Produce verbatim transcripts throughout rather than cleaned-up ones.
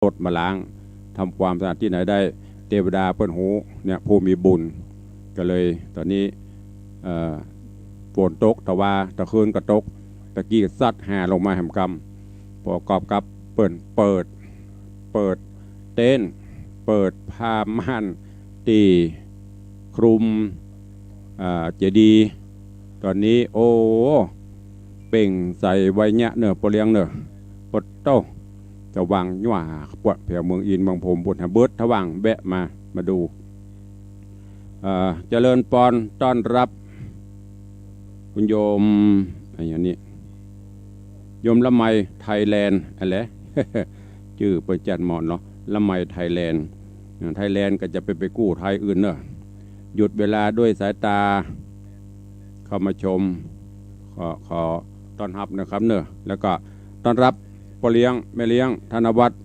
รถมาล้าง ทำความสะอาดตี้ไหนได้ เตวดาเปิ้นฮู้เนี่ย ผู้มีบุญ ก็เลยต๋อนนี้ เอ่อ ฝนตก ตะวาตะคืนก็ตก ตะกี้ก็ซัดหาลงมาแหมกำ ประกอบกับเปิ้นเปิด เปิดเต็นท์ เปิดผ้าม่านตี้คลุม อ่า เจดีย์ ต๋อนนี้ โอ้ เปล่งใสไวยะเน่อ ป้อเลี้ยงเน่อ ปะโต้ สว่างจ้า ปวดแผวเมืองอินทร์เมืองพรหม ปวดหาเบิด ถ้าว่างแวะมา มาดู เอ่อ เจริญปอน ต้อนรับ คุณโยม อะหยังนี่ โยมละไมไทยแลนด์ อะแหละ จื้อเปิ้นจัดหมอนเนาะ ละไมไทยแลนด์ อ่า ไทยแลนด์ก็จะไป ไปกู้ไทยอื่นเนาะ หยุดเวลาด้วยสายตา เข้ามาชม ขอ ขอต้อนรับนะครับเนาะ แล้วก็ต้อนรับป้อเลี้ยง แม่เลี้ยง ธนวัฒน์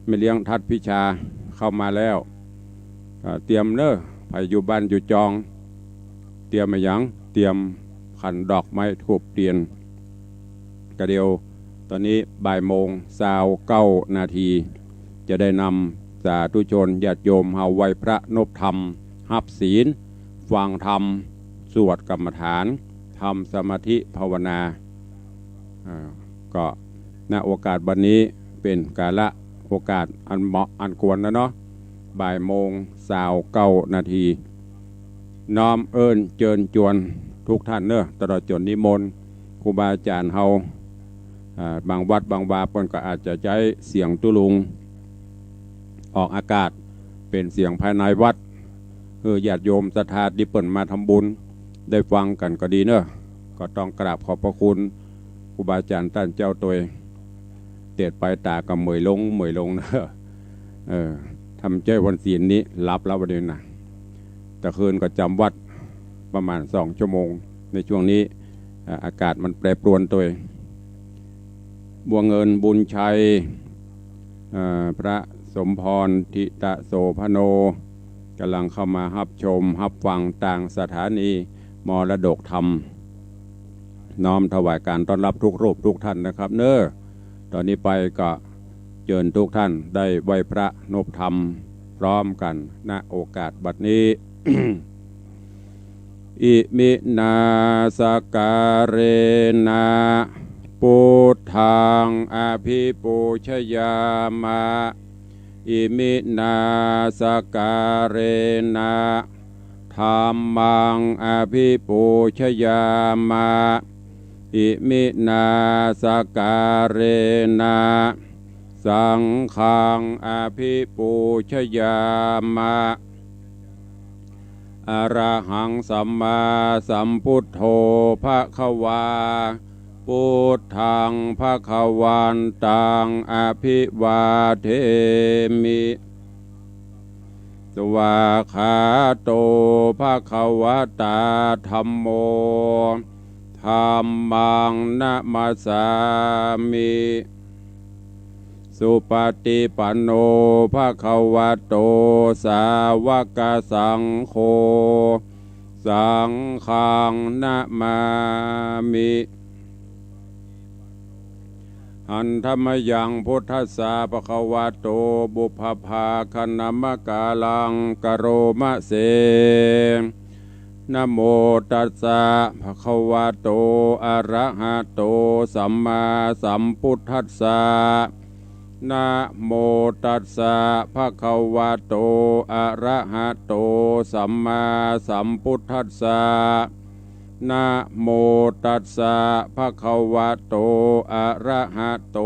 แม่เลี้ยงทัดพิชาเข้ามาแล้ว อ่า เตรียมเน่อ ใผอยู่บ้านอยู่จอง เตรียมอะหยัง เตรียมขันดอกไม้ธูปเตียน กะเดียว ต๋อนนี้บ่ายโมงซาวเก้านาที จะได้นำสาธุชนญาติโยมเฮาไหว้พระนบธรรม ฮับศีล ฟังธรรม สวดกรรมฐาน ทำสมาธิภาวนา อ่า ก็ณโอกาสบัดนี้เป๋นกาละโอกาสอันเหมาะอันควรแล้วเนาะ บ่ายโมงซาวเก้านาที น้อมเอิ้นเจิญจวนทุกท่านเนาะ ตลอดจ๋นนิมนต์ครูบาอาจ๋ารย์เฮา อ่า บางวัดบางวาเปิ้นก็อาจจะใจ๊เสียงตุ๊ลุงออกอากาศ เป๋นเสียงภายในวัด หื้อญาติโยมศรัทธาตี้เปิ้นมาทำบุญได้ฟังกั๋นก็ดีเนาะ ก็ต้องกราบขอบพระคุณครูบาอาจ๋ารย์ต้านเจ้าตวย เตียดไปต๋าก็เหมยลง เหมยลงเนาะ เออ ทำใจ๊วันศีลนี้หลับแล้ววันนี้นะ ตะคืนก็จ๋ำวัดประมาณสองชั่วโมง ในช่วงนี้ เอ่อ อากาศมันแปรปรวนตวย บัวเงิน บุญชัย เอ่อ พระสมพร ธิตะโสภโน ก่ำลังเข้ามาฮับชมฮับฟังตางสถานีมรดกธรรม น้อมถวายการต้อนรับทุกรูปทุกท่านนะครับเนาะ ต๋อนนี้ไปก็เจิญทุกท่านได้ไหว้พระนบธรรมพร้อมกั๋น ณ โอกาสบัดนี้ อิมินาสการะนะ ปุทธังอภิปูชยามะ อิมินาสการะนะ ธัมมังอภิปูชยามะ อิมินาสการะนะ สังฆังอภิปูชยามะ อะระหังสัมมาสัมพุทโธภะคะวา ปุทธังภะคะวันตังอภิวาเทมิ สวากขาโตภะคะวะตาธัมโม ธัมมังนะมัสสามิ สุปฏิปันโนภะคะวะโต สาวกสังโฆ สังฆังนะมามิ หันธะมะยังพุทธัสสะภะคะวะโต ปุพพะภาคะนะมะกาลังกะโรมะเส นะโมตัสสะภะคะวะโต อะระหะโต สัมมาสัมพุทธัสสะ นะโมตัสสะภะคะวะโต อะระหะโต สัมมาสัมพุทธัสสะ นะโมตัสสะภะคะวะโต อะระหะโต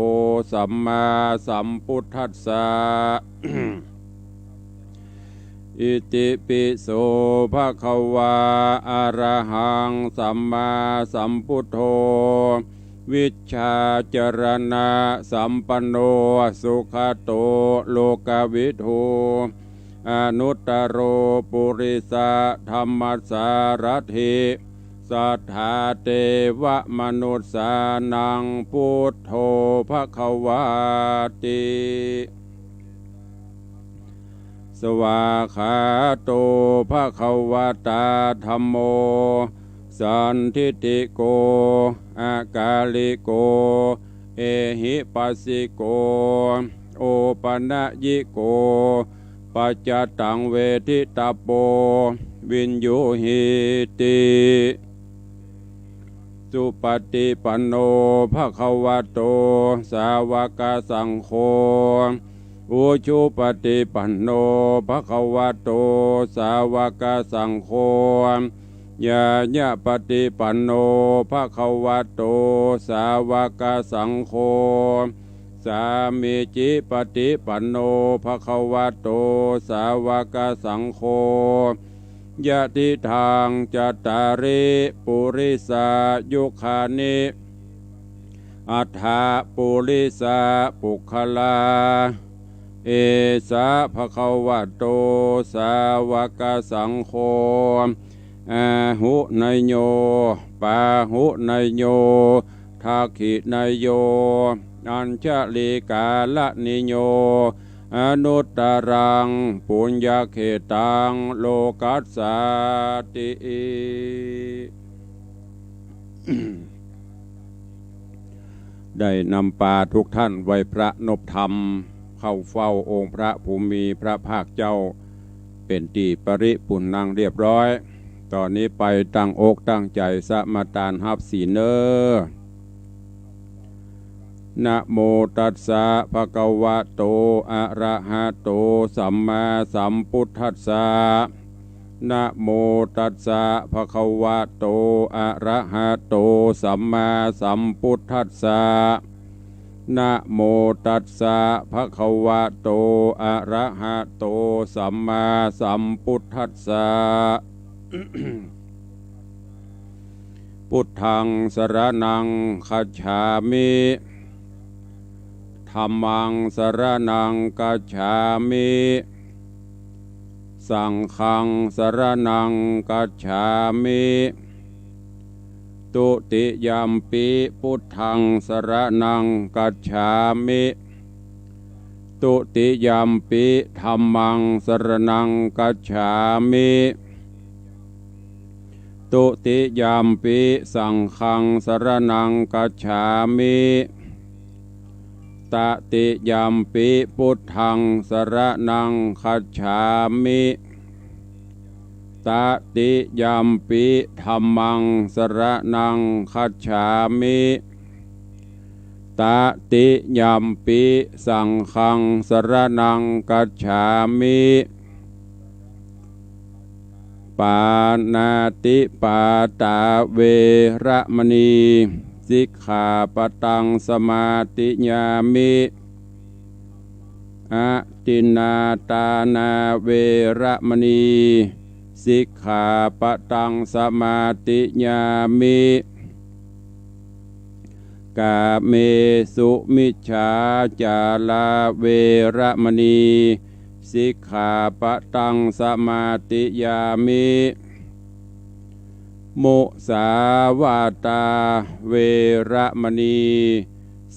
สัมมาสัมพุทธัสสะ อิติปิโสภะคะวา อะระหังสัมมาสัมพุทโธ วิชชาจรณะสัมปันโน สุขโตโลกวิทู อนุตตโรปุริสะธัมมสสารถิ สัทธาเตวะมนุสสานัง พุทโธภะคะวาติ สวากขาโตภะคะวะตาธัมโม สันทิฏฐิโก อะกาลิโก เอหิปัสสิโก โอปะนะยิโก ปัจจะตัง เวทิตะโป วิญญูหีติ สุปะติปันโน ภะคะวะโต สาวะกะสังโฆ อุชุปะติปันโน ภะคะวะโต สาวะกะสังโฆ ญาญะปะติปันโน ภะคะวะโต สาวะกะสังโฆ สามีจิปะติปันโน ภะคะวะโต สาวะกะสังโฆ ยะทิทัง จัตตาริ ปุริสายุคานิ อัตถะ ปุริสะปุคคลา เอสะ ภะคะวะโต สาวะกะสังโฆ อาหุเนยโย ปาหุเนยโย ทักขิเนยโย อัญชะลีกาลนิโย อนุตตรัง ปุญญะเขตัง โลกัสสาติ ได้นำปาทุกท่านไหว้พระนบธรรม เข้าเฝ้าองค์พระผู้มีพระภาคเจ้า เป๋นตี้ปริปุณณังเรียบร้อย ต่อนี้ไปตั้งอกตั้งใจ๋สมาตานฮับศีลเน้อ นะโมตัสสะ ภะคะวะโต อะระหะโต สัมมาสัมพุทธัสสะ นะโมตัสสะ ภะคะวะโต อะระหะโต สัมมาสัมพุทธัสสะ นะโมตัสสะ ภะคะวะโต อะระหะโต สัมมาสัมพุทธัสสะ พุทธังสรณังคัจฉามิ ธัมมังสรณังคัจฉามิ สังฆังสรณังคัจฉามิ ตุติยัมปิ พุทธังสรณังคัจฉามิ ตุติยัมปิ ธัมมังสรณังคัจฉามิ ตุติยัมปิ สังฆังสรณังคัจฉามิ ตติยัมปิ พุทธังสรณังคัจฉามิ ตติยัมปิ ธัมมังสรณังคัจฉามิ ตติยัมปิ สังฆังสรณังคัจฉามิ ปาณาติปาตาเวระมะนี สิกขาปะตังสมาธิยามิ อะทินนาทานาเวระมะนี สิกขาปะตังสมาธิยามิ กาเมสุมิจฉาจาราเวระมะนี สิกขาปะตังสมาธิยามิ มุสาวาทาเวระมะนี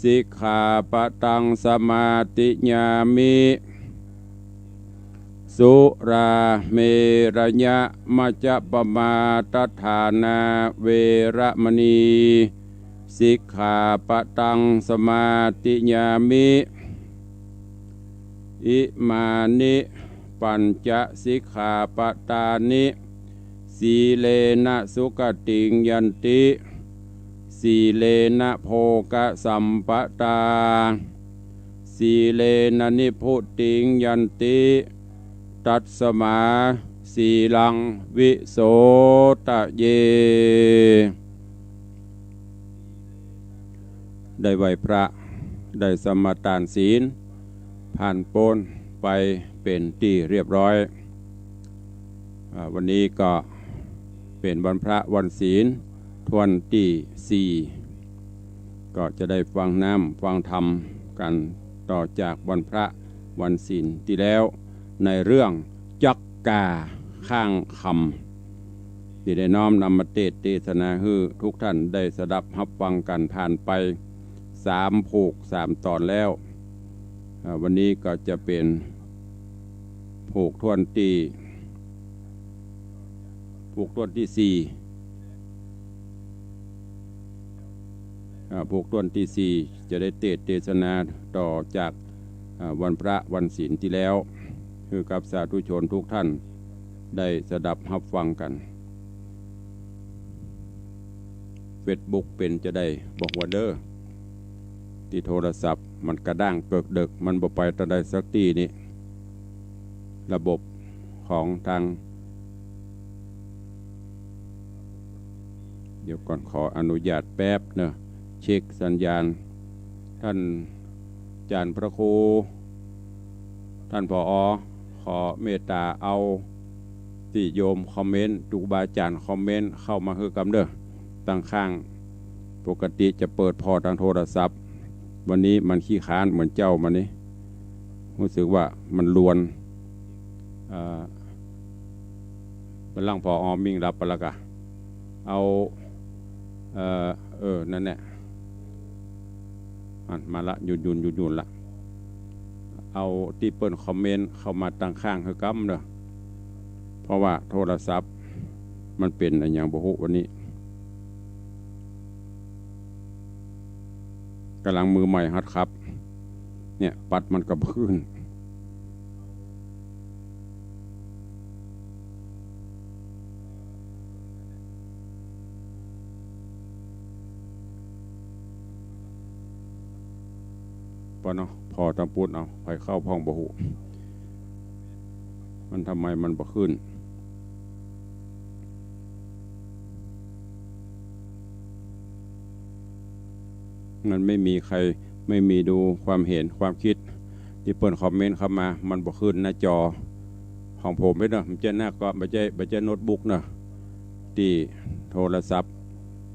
สิกขาปะตังสมาธิยามิ สุราเมรยะมัจจปมาทฐานาเวระมะนี สิกขาปะตังสมาธิยามิ อิมานิปัญจสิกขาปะตานิ สีเลนะสุขติงยันติ สีเลนะโภคะสัมปะทา สีเลนะนิพพุติงยันติ ตัสมาสีลังวิโสทะเย ได้ไหว้พระ ได้สมาทานศีล ผ่านป๊นไปเป๋นตี้เรียบร้อย อ่า วันนี้ก็เป๋นวันพระวันศีลถ้วนตี้สี่ ก็จะได้ฟังน้ำฟังธรรมกั๋นต่อจากวันพระวันศีลตี้แล้ว ในเรื่องจักกาข้างคำ ตี้ได้น้อมนำมาเตสน์เตสนาหื้อทุกท่านได้สดับฮับฟังกั๋นผ่านไปสามผูกสามต๋อนแล้ว อ่า วันนี้ก็จะเป๋นผูกถ้วนตี้ ผูกถ้วนตี้สี่ อ่า ผูกถ้วนตี้สี่ จะได้เตสน์เตสนาต่อจาก อ่า วันพระวันศีลตี้แล้ว หื้อกับสาธุชนกู้ต้านได้สดับฮับฟังกั๋น เฟซบุ๊กเป๋นจาใดบอกว่าเน่อ ตี้โทรศัพท์มันกระด้างเกิกเดิก มันบ่ไปตางใดสักตี้นี่ ระบบของตาง เดี๋ยวก่อน ขออนุญาตแป๊บเน่อ เช็คสัญญาณ ต้านอาจ๋ารย์พระครู ต้าน ผอ ขอเมตต๋าเอาตี้โยมคอมเมนต์ ครูบาอาจ๋ารย์คอมเมนต์เข้ามาหื้อกำเน่อ ตางข้าง ปกติจะเปิดผ่อตางโทรศัพท์ วันนี้มันขี้ค้านเหมือนเจ้ามานี่ ฮู้สึกว่ามันลวน เอ่อ บัลลังก์ ผอ มิ่งหลับไปละก่ะ เอา เอ่อ เออ นั่นแหละ อันมาละ หยุดหยุดหยุดหยุดละ เอาตี้เปิ้นคอมเมนต์เข้ามาตางข้างหื้อกำเน่อ เพราะว่าโทรศัพท์มันเป๋นอะหยังบ่ฮู้วันนี้ ก๋ำลังมือใหม่หัดขับ เนี่ย ปั๊ดมันก็บ่ขึ้น ปะเนาะ ผ่อตางปู๊น เอา ใผเข้าพ่องบ่ฮู้ มันทำไมมันบ่ขึ้น มันไม่มีใคร ไม่มีดูความเห็นความคิด ตี้เปิ้นคอมเมนต์เข้ามา มันบ่ขึ้นหน้าจอของผมเด้อ บ่ใจ้หน้าก็ บ่ใจ้ บ่ใจ้โน้ตบุ๊กเนาะ ตี้โทรศัพท์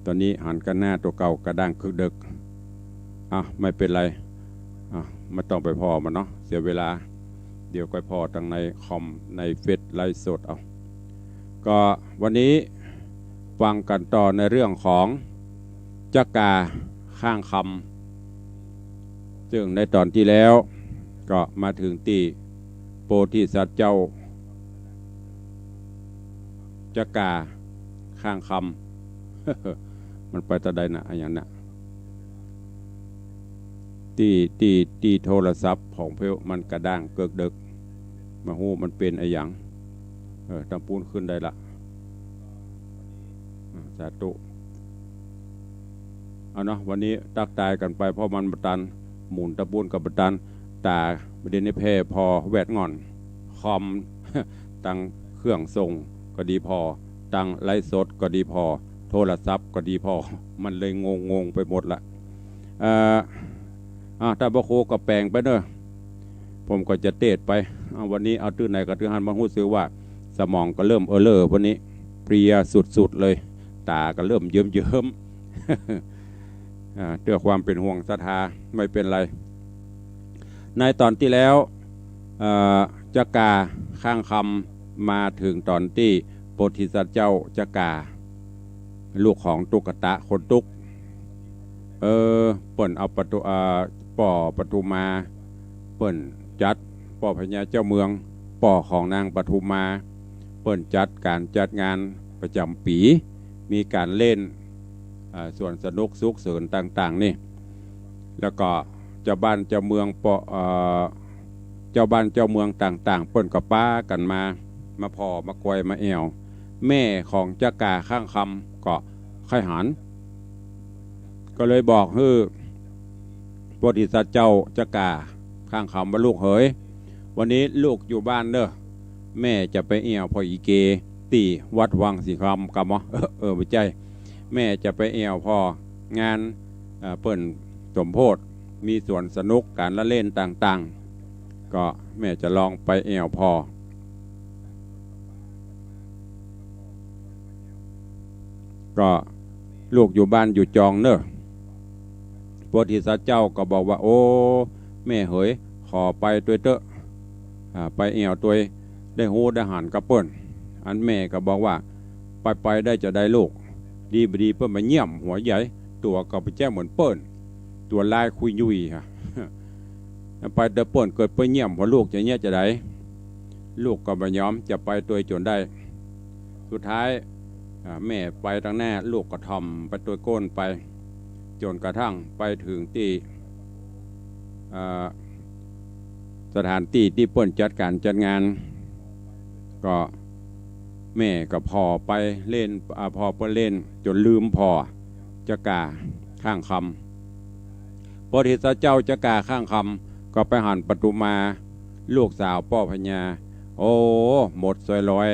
ต๋อนนี้หันก้าหน้าตั๋วเก่ากระด้างเกิกเดิก อ่ะ ไม่เป๋นไร อ่ะ บ่ต้องไปผ่อมันเนาะ เสียเวลา เดี๋ยวก่อยผ่อตางในคอม ในเฟซไลฟ์สดเอา ก็วันนี้ฟังกั๋นต่อในเรื่องของจ๊ะก่าข้างคำ ซึ่งในต๋อนตี้แล้วก็มาเถิงตี้โพธิสัตว์เจ้าจ๊ะก่าข้างคำ มันไปตางใดน่ะ อะหยังน่ะ ตี้ ตี้ ตี้โทรศัพท์ของเฮามันกระด้างเกิกเดิก บ่ฮู้มันเป๋นอะหยัง เออ ตางปู๊นขึ้นได้ละ อ่า สาธุ เอาเนาะ วันนี้ตั๊กตายกั๋นไป เพราะมันบ่ตัน หมุนตางปู๊นก็บ่ตัน ต๋าบ่ดีนี่แผ่ผ่อแวดง่อน คอม ตางเครื่องส่งก็ดีผ่อ ตางไลฟ์สดก็ดีผ่อ โทรศัพท์ก็ดีผ่อ มันเลยงงๆ ไปหมดละ เอ่อ อ่ะ ต้านพระครูก็แป๋งไปเนาะ ผมก็จะเตสน์ไป เอา วันนี้เอาตี้ไหนก็ตี้หั้น มาฮู้สึกว่าสมองก็เริ่มเออเล่อ วันนี้เพลียสุดๆ เลย ต๋าก็เริ่มเยิ้มๆ อ่า ด้วยความเป๋นห่วงศรัทธา ไม่เป๋นไร ในต๋อนตี้แล้ว เอ่อ จ๊ะก่าข้างคำมาเถิงต๋อนตี้โพธิสัตว์เจ้าจ๊ะก่า ลูกของตุ๊กตาคนตุ๊ก เออ เปิ้นเอาปทุ อ่า ป้อปทุมา เปิ้นจัด ป้อพญาเจ้าเมือง ป้อของนางปทุมา เปิ้นจัดก๋านจัดงานประจ๋ำปี๋ มีก๋านเล่น อ่า สวนสนุกสุขเสริญต่างๆ นี่ แล้วก็เจ้าบ้านเจ้าเมืองป้อ เอ่อ เจ้าบ้านเจ้าเมืองต่างๆ เปิ้นก็ปากั๋นมา มาผ่อ มาไกว มาแอ่ว แม่ของจ๊ะก่าข้างคำก็ใค่หัน ก็เลยบอกหื้อโพธิสัตว์เจ้าจ๊ะก่าข้างคำว่า ลูกเหย วันนี้ลูกอยู่บ้านเน่อ แม่จะไปแอ่วผ่ออีเกตี้วัดวังสิงห์คำ กำบ่ เออ เออ บ่ใจ้ แม่จะไปแอ่วผ่องาน เอ่อ เปิ้นสมโพธิ มีสวนสนุกก๋านละเล่นต่างๆ ก็แม่จะลองไปแอ่วผ่อ ก็ลูกอยู่บ้านอยู่จองเน่อ โพธิสัตว์เจ้าก็บอกว่า โอ้ แม่เหย ขอไปตวยเต๊อะ อ่า ไปแอ่วตวย ได้ฮู้ได้หันกับเปิ้น อันแม่ก็บอกว่า ไปไปได้จาใดลูก ดีบ่ดีเปิ้นมาเยี่ยมหัวใหญ่ ตั๋วก็บ่แจ้งเหมือนเปิ้น ตั๋วลายคุยยุยฮะ ไปเต๊อะเปิ้น เกิดเปิ้นเยี่ยมหัวลูกจะเยียะจาใด ลูกก็บ่ยอมจะไปตวยจ๋นได้ สุดท้าย อ่า แม่ไปตางหน้า ลูกก็ถ่อมไปตวยก้นไป จ๋นกระทั่งไปเถิงตี้ อ่า สถานตี้ตี้เปิ้นจัดก๋านจัดงาน ก็แม่ก็ผ่อไปเล่น อ่า ผ่อไปเล่นจ๋นลืมผ่อจักก๋าข้างคำ โพธิสัตว์เจ้าจักก๋าข้างคำ ก็ไปหันปทุมาลูกสาวป้อพญา โอ้ หมดสวยร้อย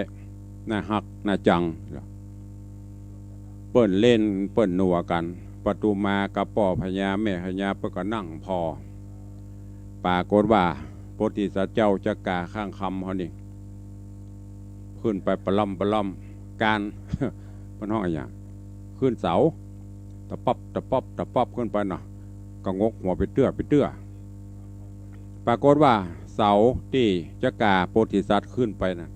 น่าฮักน่าจัง เปิ้นเล่นเปิ้นหนัวกั๋น ปทุมากับป้อพญาแม่พญาเปิ้นก็นั่งผ่อ ปรากฏว่าโพธิสัตว์เจ้าจักก๋าข้างคำเฮานี่ ขึ้นไปปะล่อมปะล่อมก้าน เปิ้นฮ้องอะหยัง ขึ้นเสา ตะป๊อบตะป๊อบตะป๊อบขึ้นไปเนาะ ก็งกหัวไปเตื้อไปเตื้อ ปรากฏว่าเสาตี้จักก๋าโพธิสัตว์ขึ้นไปน่ะ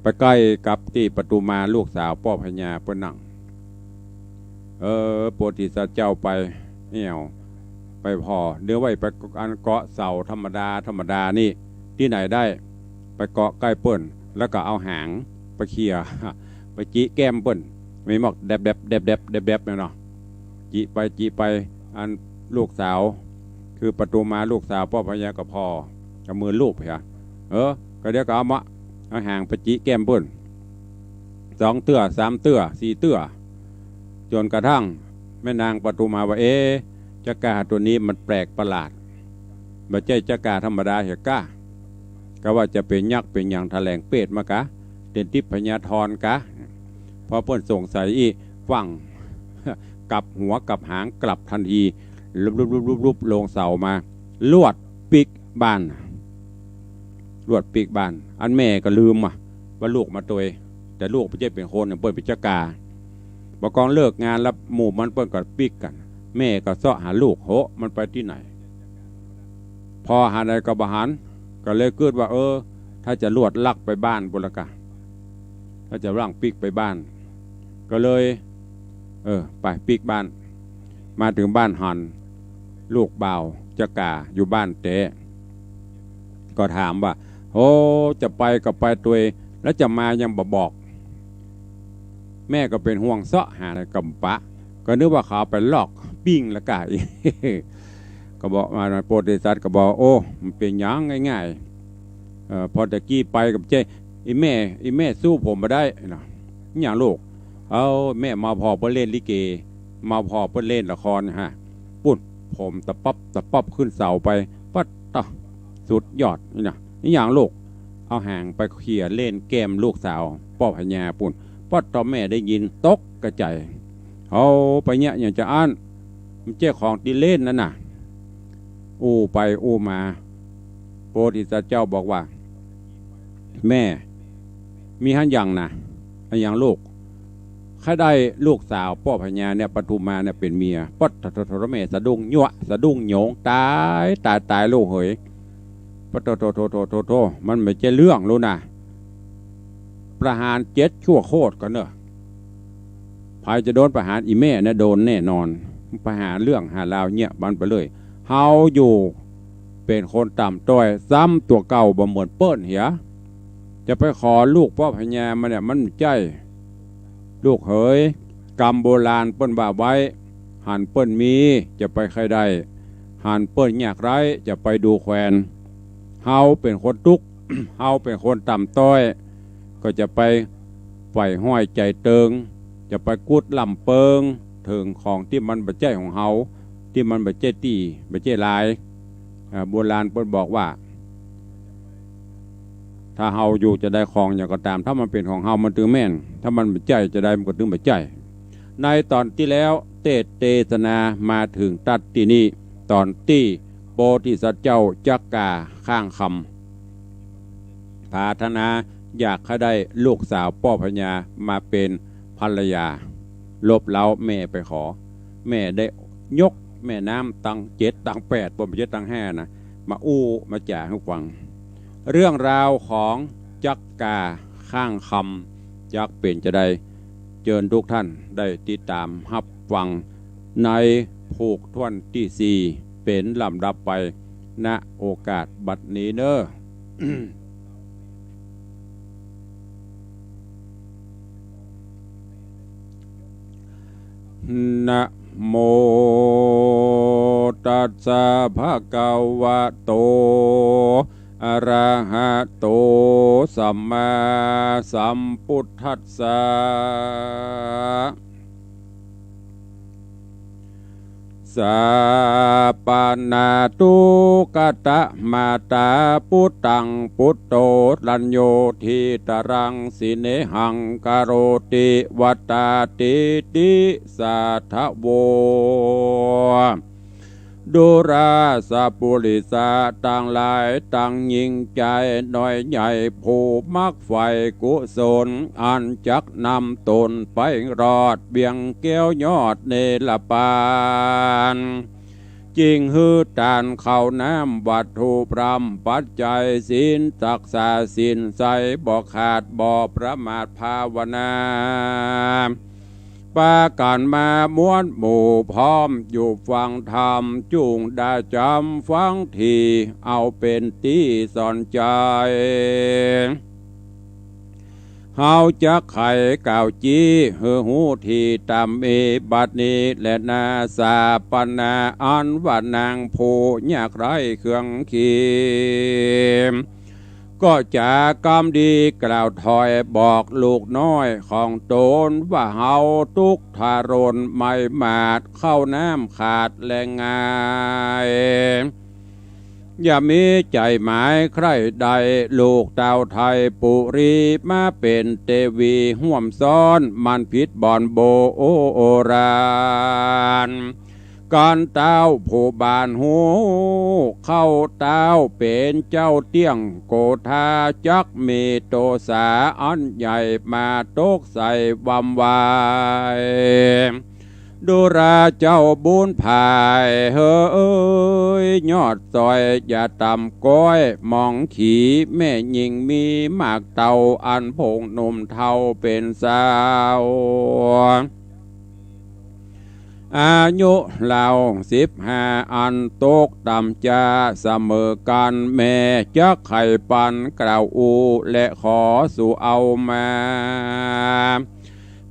ไปใก้กับตี้ปทุมาลูกสาวป้อพญาเปิ้นนั่ง เออ โพธิสัตว์เจ้าไปเอี่ยว ไปผ่อ เดี๋ยวว่าไปอันเกาะเสาธรรมดาธรรมดานี่ ตี้ไหนได้ ไปเกาะใก้เปิ้น แล้วก็เอาหางไปเขี่ย ไปจิแก้มเปิ้น มีหมอกแดบแดบแดบแดบแดบแดบเนี่ยเนาะ จิไปจิไป อันลูกสาว คือปทุมาลูกสาวป้อพญาก็ผ่อ ก็มือลูบเหีย เออ ก็เดี๋ยวก็เอามา เอาหางไปจิแก้มเปิ้น สองเตื้อ สามเตื้อ สี่เตื้อ จ๋นกระทั่งแม่นางปทุมาว่า เอ๊ะ จักก๋าตั๋วนี้มันแปลกประหลาด บ่ใจ้จักก๋าธรรมดาเหียก้า กาว่าจะเป๋นยักษ์เป๋นหยังแถลงเปรตมากา เป๋นทิพยธรกา พอเปิ้นสงสัยอี้ ฟั่ง กลับหัวกลับหางกลับตันที ลุบลุบลุบลุบลุบลงเสามา ลวดปิ๊กบ้าน ลวดปิ๊กบ้าน อันแม่ก็ลืมอะ ว่าลูกมาตวย แต่ลูกบ่ใจ้เป๋นคน เปิ้นเป๋นจักก๋า บ่ากองเลิกงานแล้วหมู่มันเปิ้นก็ปิ๊กกั๋น แม่ก็เซาะหาลูก โห มันไปตี้ไหน ผ่อหาใดก็บ่หัน ก็เลยกึ๊ดว่า เออ ถ้าจะลวดลักไปบ้านปู้นละกา ถ้าจะล่างปิ๊กไปบ้าน ก็เลย เออ ไปปิ๊กบ้าน มาเถิงบ้านหัน ลูกบ่าวจักก๋าอยู่บ้านแต๊ ก็ถามว่า โอ้ จะไปก็ไปตวย แล้วจะมายังบ่บอก แม่ก็เป๋นห่วงเซาะหาใดก็บ่ปะ ก็นึกว่าเขาไปลอกปิ้งละกา ก็บอกว่า โพธิสัตว์ก็บอก โอ้ มันเป๋นหยังง่ายๆ เอ่อ พอตะกี้ไปก็บ่ใจ้ อี่แม่ อี่แม่สู้ผมบ่ได้เนาะ หยังลูก เอ้า แม่มาผ่อเปิ้นเล่นลิเก มาผ่อเปิ้นเล่นละครฮะ ปู้น ผมตะป๊อบตะป๊อบขึ้นเสาไป ปั๊ดตะ สุดยอดนี่นะ นี่หยังลูก เอาหางไปเขี่ยเล่นแก้มลูกสาวป้อพญาปู้น ปั๊ดตะ แม่ได้ยินตกกระจาย เอาไปเนี่ย หยังจาอั้น มันบ่ใจ้ของตี้เล่นนั่นน่ะ อู้ไปอู้มา โพธิสัตว์เจ้าบอกว่า แม่ มีหั้นหยังนะ อะหยังลูก ใค่ได้ลูกสาวป้อพญาเนี่ย ปทุมาเนี่ยเป๋นเมีย ปั๊ดตะโถ แม่สะดุ้งยั่ว สะดุ้งโหยง ต๋าย ต๋าย ต๋ายลูกเหย ปั๊ดตะโถ โถ โถ มันบ่ใจ้เรื่องลูกนะ ประหารเจ็ดชั่วโคตรก่อนเน่อ ใผจะโดนประหาร อี่แม่เนี่ยโดนแน่นอน ไปหาเรื่องหาราวเนี่ยมันไปเลย เฮาอยู่เป๋นคนต่ำต้อย ซ้ำตั๋วเก่าบ่เหมือนเปิ้นเหีย จะไปขอลูกป้อพญามาเนี่ยมันบ่ใจ้ ลูกเหย กำโบราณเปิ้นว่าไว้ หันเปิ้นมีจะไปใค่ได้ หันเปิ้นยากไร้จะไปดูแควน เฮาเป๋นคนตุ๊ก เฮาเป๋นคนต่ำต้อย ก็จะไปใฝ่ห้อยใจ๋เติง จะไปกุดล่ำเปิง เถิงของตี้มันบ่ใจ้ของเฮา ตี้มันบ่ใจ้ตี้ บ่ใจ้ลาย อ่า โบราณเปิ้นบอกว่า ถ้าเฮาอยู่จะใดของหยังก็ต๋าม ถ้ามันเป๋นของเฮามันตึงแม่น ถ้ามันบ่ใจ้จะใดมันก็ตึงบ่ใจ้ ในต๋อนตี้แล้ว เตสน์เตสนามาเถิงตั๊ดตี้นี่ ต๋อนตี้โพธิสัตว์เจ้าจักก๋าข้างคำ ผาถนาอยากใค่ได้ลูกสาวป้อพญามาเป๋นภรรยา ลบเล้าแม่ไปขอ แม่ได้ยกแม่น้ำตังเจ็ดตังแปด บ่แม่นเจ็ดตังห้านะ มาอู้มาจ๋าหื้อฟัง เรื่องราวของจักก๋าข้างคำจักเป๋นจาใด เจิญทุกท่านได้ติดต๋ามฮับฟังในผูกถ้วนตี้สี่ เป๋นลำดับไป ณ โอกาสบัดนี้เน้อ นะโมตัสสะภะคะวะโต อ อะระหะโต สัมมาสัมพุทธัสสะ สาปะนาทุกขะตะมาตา ปุตตังปุตโต รัญโญ ทิตะรัง สิเนหัง กะโรติ วะตาติติ สาทะโว ดูราสะปุริสะตังหลาย ตังยิ่งใจ๋น้อยใหญ่ ผู้มักใฝ่กุศล อันจักนำต๋นไปรอด เวียงแก้วยอดเนรปาน จึงหื้อตานข้าวน้ำ วัตถุพร่ำปัจจัย ศีลรักษาศีลใส บ่ขาดบ่ประมาทภาวนา ปากั๋นมาม้วนหมู่พร้อม อยู่ฟังธรรมจุ่งได้จ๋ำฟังที เอาเป๋นตี้สอนใจ๋ เฮาจักไขกล่าวจี้ หื้อฮู้ทีต๋ามมีบัดนี้แลนา สาปะนา อันว่านางผู้ยากไร้เครื่องขี ก็จ๋ากำดีกล่าวถอยบอกลูกน้อยของต๋นว่า เฮาทุกข์ทรนไม้หมาด ข้าวน้ำขาดแลง่าย อย่ามีใจ๋หมายใคร่ใด่ ลูกเต้าไทยปุรี มาเป๋นเตวีฮ่วมซ้อน มันผิดบ่อนโบโอราน กั๋นเต้าผู้บ้านฮู้ เข้าเต้าเป๋นเจ้าเตี้ยงโกธา จักมีโตษาอันใหญ่ มาตกใส่วำวาย ดูราเจ้าบุญภายเหย ยอดซอยอย่าต่ำก้อย มองขีแม่ญิงมีมากเต้า อันพ่งหนุ่มเฒ่าเป๋นสาว อายุราวสิบห้า อันตกต่ำจาเสมอกั๋น แม่จักไขปันกล่าวอู้ และขอสู่เอามา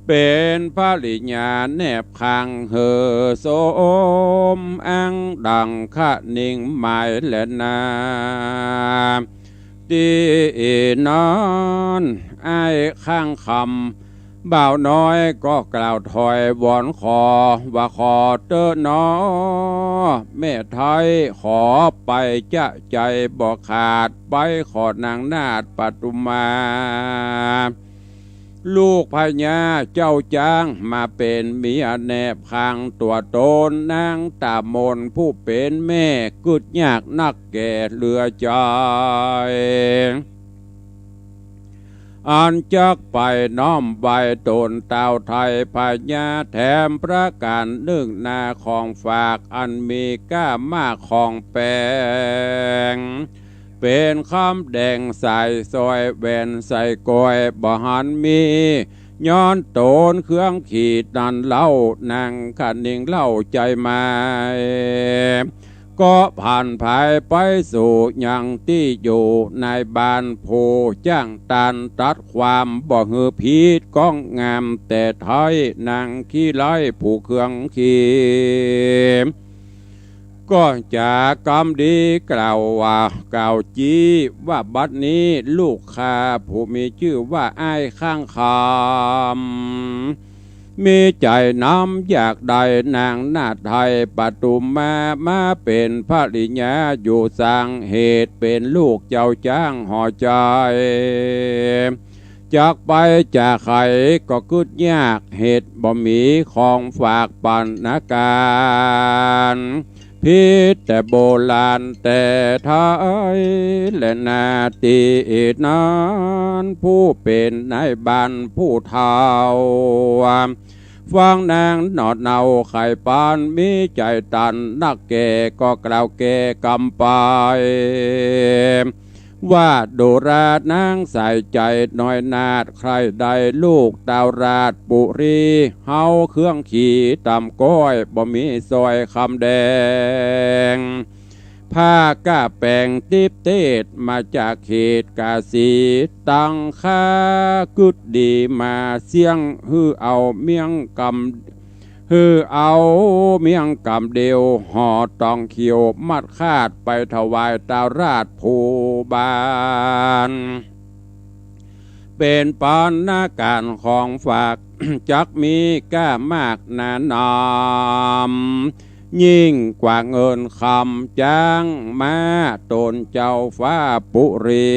เป๋นภริยาแนบข้างเหอ สมอ้างดั่งคะนิงหมายแลนา ตี้นั้นอ้ายข้างคำ บ่าวน้อยก็กล่าวถอยวอนขอ ว่าขอเต๊อะหนอ แม่ไทยขอไปจะใจ๋บ่ขาด ไปขอนางนาฏปทุมา ลูกพญาเจ้าจ๊าง มาเป๋นเมียแนบข้างตั๋วต๋น นางต๋ามนผู้เป๋นแม่ กึ๊ดยากนักแก่เหลือใจ๋ อันจักไปน้อมไหว้ต๋นเต้าไทยพญา แถมประก๋านนึ่งนาของฝาก อันมีก้ามากของแปง เป๋นคำแดงสายสร้อย แหวนสายก้อยบ่หันมี ย้อนต๋นเครื่องขีดนั้นเล่า นางคะนิงเล่าใจ๋หมาย ก็ผ่านผายไปสู่ยังตี้อยู่ นายบ้านผู้จ้างตานตัดความ บ่หื้อผิดก้องงามแต่ไท้ นางขี้ไล่ผู้เครื่องขีด ก็จ๋ากำดีกล่าวว่า กล่าวจี้ว่า บัดนี้ลูกข้าผู้มีจื้อว่าอ้ายข้างคำ มีใจ๋น้ำอยากได้นางนาฏไทยปทุมา มาเป๋นภริยาอยู่สร้าง เหตุเป๋นลูกเจ้าจ๊างหอใจ๋ จักไปจะไขก็กึ๊ดยาก เหตุบ่มีของฝากปันนาก๋าน ผิดแต่โบราณแต่ไท้แลนา ตี้นั้นผู้เป๋นนายบ้านผู้เฒ่า ฟังนางหนอดเหนาไขปัน มีใจ๋ตันนักแก่ ก็กล่าวแก้กำไป ว่าดูรานางสายใจ๋น้อยนาฏ ใคร่ได้ลูกเต้าราชปุรี เฮาเครื่องขีดต่ำก้อย บ่มีสร้อยคำแดง ผ้าก้าแป๋งติ๊บเตศ มาจากเขตกาสี ตังค่ากึ๊ดดีมาเสี้ยง หื้อเอาเมี่ยงกำ หื้อเอาเมียงกำเดียว ห่อตองเขียวมัดคาด ไปถวายเต้าราชผู้บาน เป๋นปัณณาก๋ารของฝาก จักมีก้ามากหนานำ ยิ่งกว่าเงินคำจ้างม้า ต๋นเจ้าฟ้าปุรี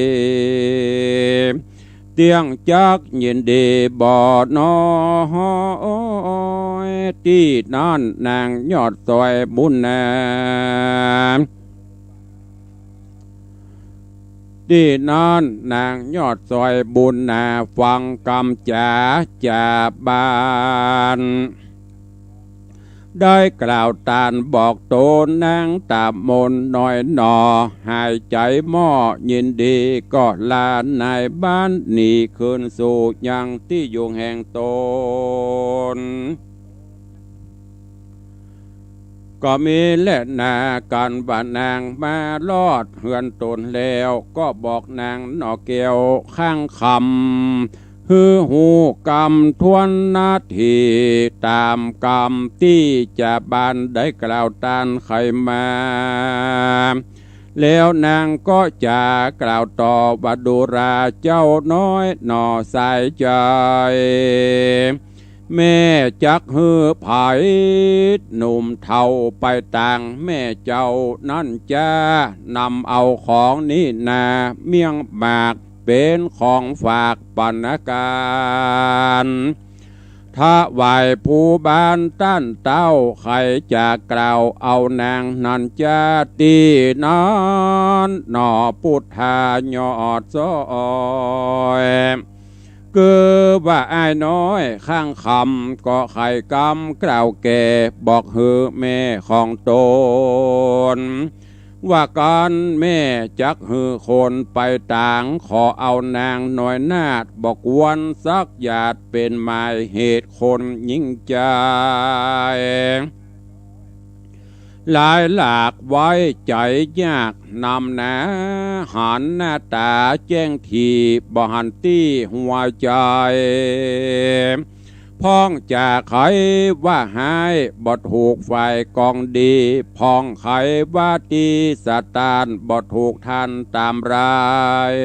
เตี้ยงจักยินดีบ่น้อย ตี้นั้นนางยอดสวยบุญนา ตี้นั้นนางยอดสวยบุญนา ฟังกำจ๋าจ่าบาน ได้กล่าวตานบอกต๋นนางต๋ามนน้อยหนอ หายใจ๋ม่อยินดีก็ลานายบ้านหนีคืนสู่ยังตี้อยู่แห่งต๋น ก็มีแลนากั๋นว่านางมารอดเฮือนต๋นแล้ว ก็บอกนางหน่อแก้วข้างคำ หื้อฮู้กำถ้วนนาที ต๋ามกำตี้จ่าบานได้กล่าวตานไขมา แล้วนางก็จ๋ากล่าวต่อว่า ดูราเจ้าน้อยหน่อสายใจ๋ แม่จักหื้อใผหนุ่มเฒ่าไปตางแม่เจ้านั้นจ้า นำเอาของนี้นา เมี่ยงหมากเป๋นของฝากปัณณาก๋าร ถวายผู้บานต้านเต้า ใค่จะกล่าวเอานางนั้นจ้า ตี้นั้นหน่อพุทธายอดสวย คือว่าอ้ายน้อยข้างคำ ก็ไขกำกล่าวแก่บอกหื้อแม่ของต๋น ว่ากั๋นแม่จักหื้อคนไปตาง ขอเอานางน้อยนาฏ บ่ควรสักหยาด เป๋นหมายเหตุคนยิ่งใจ๋ หลายหลากไว้ใจ๋ยากนำนา หันหน้าต๋าแจ้งถี่ บ่หันตี้หัวใจ๋ พ่องจะไขว่าฮ้าย บ่ถูกฝ่ายกองดี พ่องไขว่าตี้สะตาน บ่ถูกทันต๋ามราย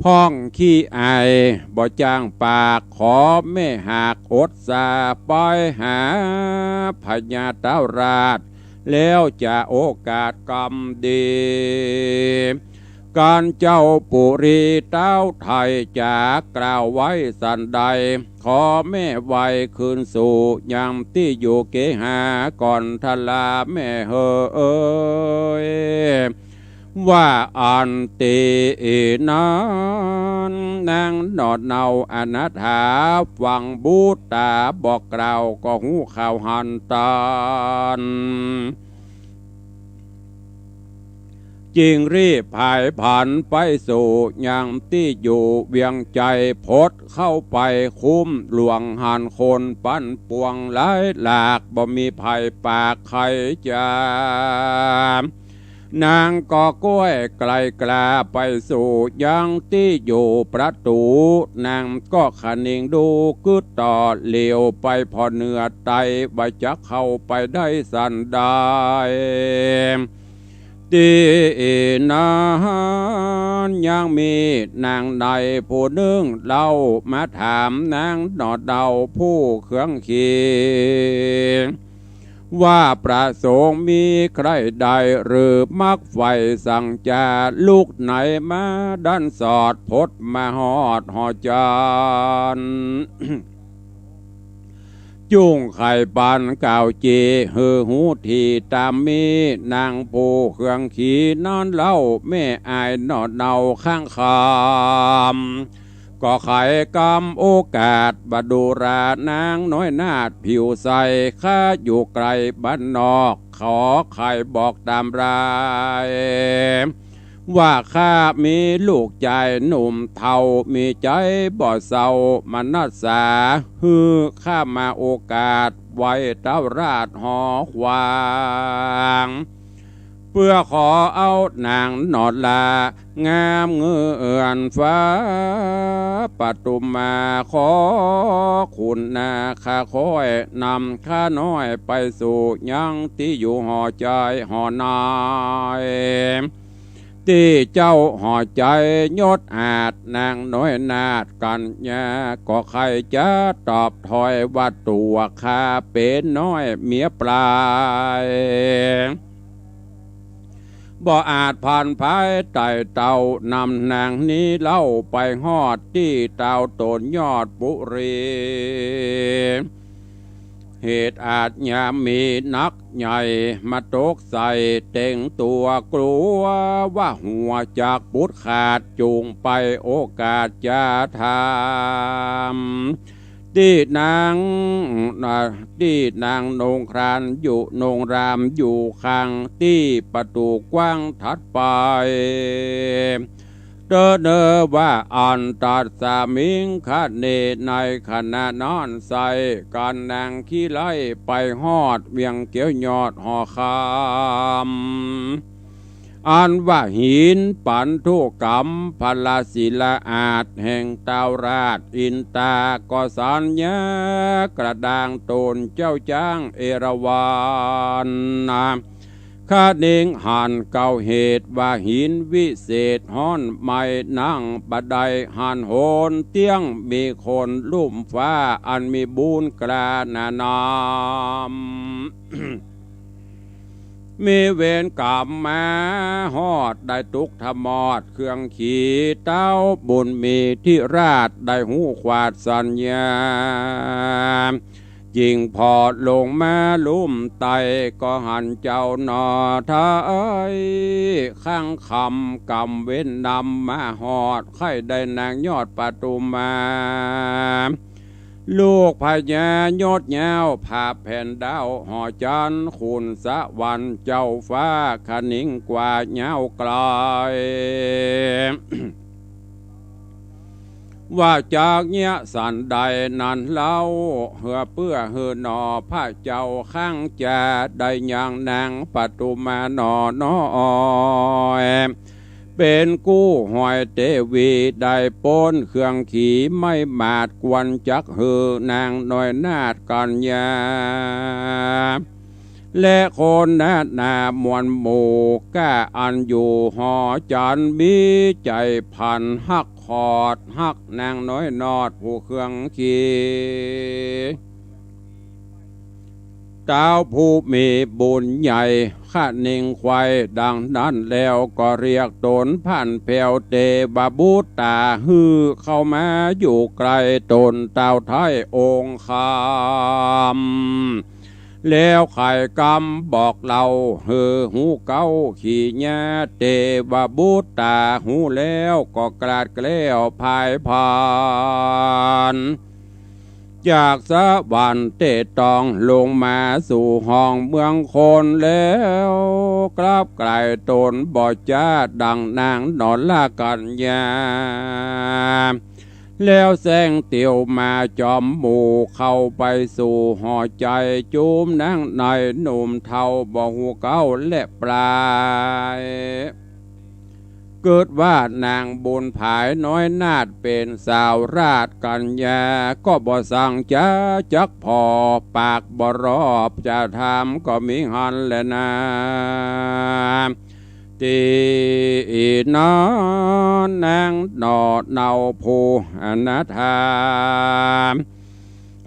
พ่องขี้อายบ่จ้างปาก ขอแม่หากอดสา ไปหาพญาเต้าราช แล้วจะโอกาสกำดี ก๋านเจ้าปุรีเต้าไทยจะกล่าวไว้สันใด ขอแม่ไวคืนสู่ยังตี้อยู่เกหาก่อนทราแม่เหย ว่าอันตี้นั้นนางหนอดเนาอนาถา ฟังบุตต๋าบอกกล่าวก็ฮู้ข่าวหันตัน จึงรีบผายผันไปสู่ยังตี้อยู่เวียงใจ๋ พดเข้าไปคุ้มหลวงหันคนปั้นปวงหลายหลาก บ่มีใผปากใครจะ นางก็ก้วยไกลกล้าไปสู่ยังตี้อยู่ประตู๋ นางก็คะนิงดูกึ๊ดต่อเหลียวไปผ่อเหนือไต ว่าจักเข้าไปได้สันใด ตี้นั้นยังมีนางในผู้นึ่งเล่ามาถามนางหนอเดาผู้เคืองขีง ว่าประสงค์มีใคร่ใดหรือมักใฝ่สังจา ลุกไหนมาดั้นสอดพดมาฮอดหอจันทน์ จุ่งไขปันกล่าวจีหื้อฮู้ถี่ต๋ามมี นางผู้เคืองขีงนั้นเล่าแม่อายหนอเดาข้างคำ ก็ไขกำโอกาสบ่าดูรานางน้อยนาฏผิวใส ข้าอยู่ไกลบ้านนอก ขอไขบอกต๋ามราย ว่าข้ามีลูกจายหนุ่มเฒ่า มีใจ๋บ่เศร้ามนัสสา หื้อข้ามาโอกาสไหว้เต้าราชหอขวาง เปื้อขอเอานางนอลางามเหมือนฟ้า ปทุมมาขอคุณนาข้าค่อยนำข้าน้อยไปสู่ยังตี้อยู่หอใจ๋หอนาย ตี้เจ้าหอใจ๋ยศอาจ นางน้อยนาฏกัญญา ก็ใค่จะตอบถ้อยว่าตั๋วข้าเป๋นน้อยเมียปลาย บ่อาจผ่านภายไต่เต้านำนางนี้เล่าไปฮอดตี้เต้าตนยอดปุรี เหตุอาชญามีนักใหญ่มาตกใส่เต็งตั๋ว กลัวว่าหัวจักปุดขาด จุ่งไปโอกาสจะถาม ตี้นาง ตี้นางนงครานอยู่นงรามอยู่ข้างตี้ประตู๋กว้างถัดไป เต๊อะเนอว่าอันตัสสมิงคะเน ในขณะนั้นไส้กั๋นนางขี้ไล่ไปฮอดเวียงเกี้ยวยอดหอคำ อันว่าหินปันธุกรรมพระศิลาอาจแห่งเต้าราชอินตา ก็สัญญากระด้างต๋นเจ้าจ๊างเอราวัณ คะนิงหันเก้าเหตุว่าหินวิเศษฮ้อนไหม้นั่งบ่ได้หันโหน เตี้ยงมีคนลุ่มฟ้าอันมีบุญกล้าหนาหนาม มีเวรกรรมมาฮอดได้ตุ๊กทะมอดเครื่องขี่ เต้าบุญมีธิราชได้ฮู้ขวาดสัญญา จิ่งผ่อลงมาลุ่มไต่ ก็หันเจ้าหน่อไทย ข้างคำกำเว้นนำมาฮอด ใค่ได้นางยอดปทุมมา ลูกพญายศยาวผาแผ่นดาวหอจันทร์ ขุนสวรรค์เจ้าฟ้าคะนิงกว่ายาวไกล ว่าจักเยียะสันใดนั้นเล่า เหือเปื้อหื้อหนอพระเจ้าข้างจะได้ยังนางปทุมมาหนอน้อย เป๋นกู้ฮอยเตวีได้ป๊นเครื่องขี่ไม้หมาด ควรจักหื้อนางน้อยนาฏกัญญา และคนนาดนามวลหมู่ก้าอันอยู่หอจันทร์ มีใจ๋พันฮักขอดฮักนางน้อยนาฏผู้เครื่องขี่ เต้าผู้มีบุญใหญ่คะนิงไขว่ดังนั้นแล้ว ก็เรียกต๋นผ่านแผวเตวบุตรต๋า หื้อเข้ามาอยู่ใก้ต๋นเต้าไท้องค์คำ แล้วไขกำบอกเล่าหื้อฮู้เก๊า ขีญาเตวบุตรต๋าฮู้แล้ว ก็กราดแกล้วพายผ่าน จากสวรรค์เตตองลงมาสู่ห้องเมืองคนแล้ว กลับไกลต๋นบ่จ้าดังนางนรกัญญา แล้วแซงเตียวมาจอมหมู่เข้าไปสู่หอใจ๋ จุมนางในหนุ่มเฒ่าบ่ฮู้เก๊าและปลาย เกิดว่านางบุญผายน้อยนาฏเป๋นสาวราชกัญญา ก็บ่สังจะจักผ่อ ปากบ่รอบจะถามก็มีหั้นแลนา ตี้นั้นนางหน่อเนาผู้อนาถา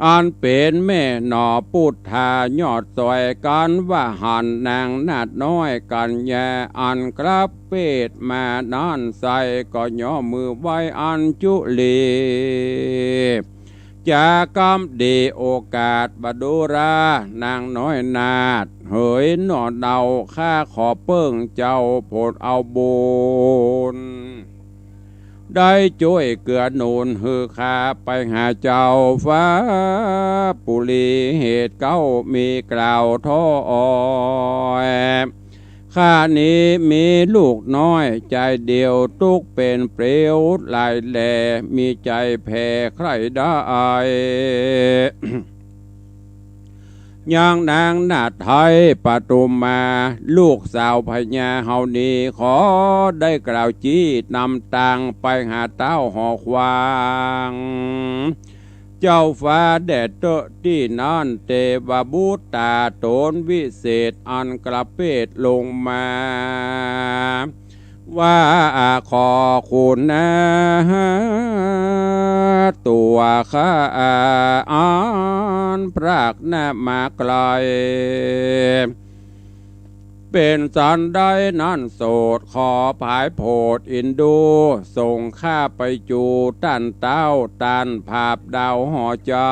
อันเป๋นแม่หน่อปุทธายอดสวย กั๋นว่าหันนางนาฏน้อยกัญญา อันกลับเปตมานั้นไส้ ก็ย่อมือไหว้อัญจุลี จากำดีโอกาสบ่ดูรา นางน้อยนาฏเหยหน่อเนา ข้าขอเปิ้งเจ้าโผดเอาบุญ ได้จ้วยเกื้อหนุนหื้อข้าไปหาเจ้าฟ้าปุรี เหตุเก๊ามีกล่าวถ้อย ข้านี้มีลูกน้อยใจ๋เดียว ตุ๊กเป๋นเปลวหลายแล มีใจ๋แผ่ใคร่ได้ ยังนางนาฏไทยปทุมมา ลูกสาวพญาเฮานี้ ขอได้กล่าวจี้นำตางไปหาเต้าหอควาง เจ้าฟ้าแดดเต๊อะตี้นั้น เตวบุตตาต๋นวิเศษอันกระเปดลงมา ว่าขอคุณนะ ตั๋วข้าอันพรากหน้ามาไกล เป๋นสันใดนั้นโสต ขอผายโผดอินดู ส่งข้าไปจูต้านเต้า ต้านผาบดาวหอใจ๋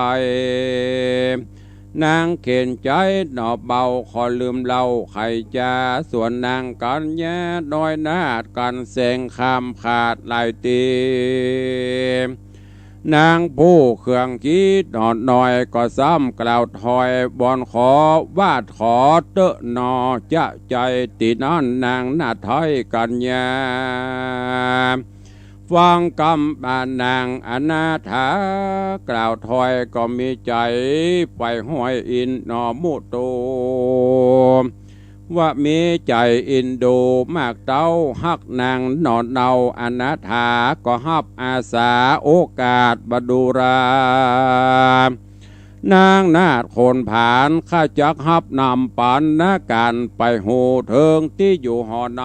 นางเข็ญใจ๋หน่อเบา ขอลืมเล่าไขจ๋า ส่วนนางกัญญาน้อยนาฏ กั๋นแสงคำขาดหลายตี นางผู้เคืองกีดหน่อน้อย ก็ซ้ำกล่าวถอย บ่อนขอวาดขอเต๊อะหน่อ จะใจ๋ตี้นั้นนางนาฏไทยกัญญา ฟังกำอานางอนาถา กล่าวถอยก็มีใจ๋ใฝ่ห้อยอินหน่อมุโต ว่ามีใจ๋อินดูมากเต้า ฮักนางหน่อเนาอนาถา ก็ฮับอาสาโอกาสบดุรา นางนาฏคนผาน ข้าจักฮับนำปัณณการ ไปฮู้เถิงตี้อยู่หอใน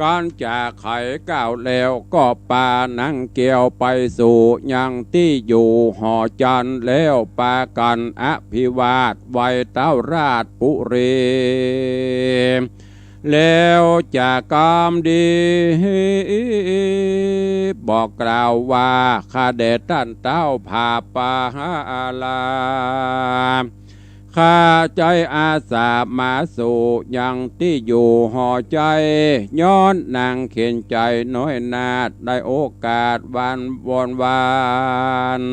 กั๋นจะไขก้าวแล้ว ก็ปานางแก้วไปสู่ยังตี้อยู่หอจันทร์ แล้วปากั๋นอภิวาทไหว้เต้าราชปุรี แล้วจะกำดี บอกกล่าวว่า ข้าแด่ต้านเต้าผาบปาหาอาลา ข้าใจ๋อาสามาสู่ยังตี้อยู่หอใจ๋ ย้อนนางเข็ญใจ๋น้อยนาฏ ได้โอกาสวันวอนวาน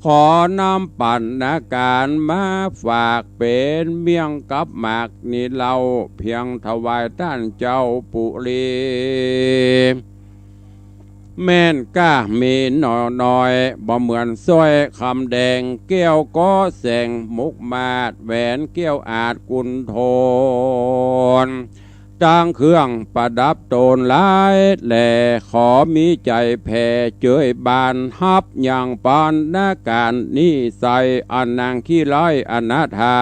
ขอนำปัณณการมาฝาก เป๋นเมี่ยงกับหมากนี้เล่า เพียงถวายต้านเจ้าปุรี แม่นก้ามีหน่อน้อย บ่เหมือนสร้อยคำแดง แก้วก็แสงมุกมาศ แหวนแก้วอาจกุนโทน ตังเครื่องประดับตนหลายแหล่ ขอมีใจ๋แผ่เจยบาน ฮับยังปัณณการนี้ใส่ อันนางขี้ไร้อนาถา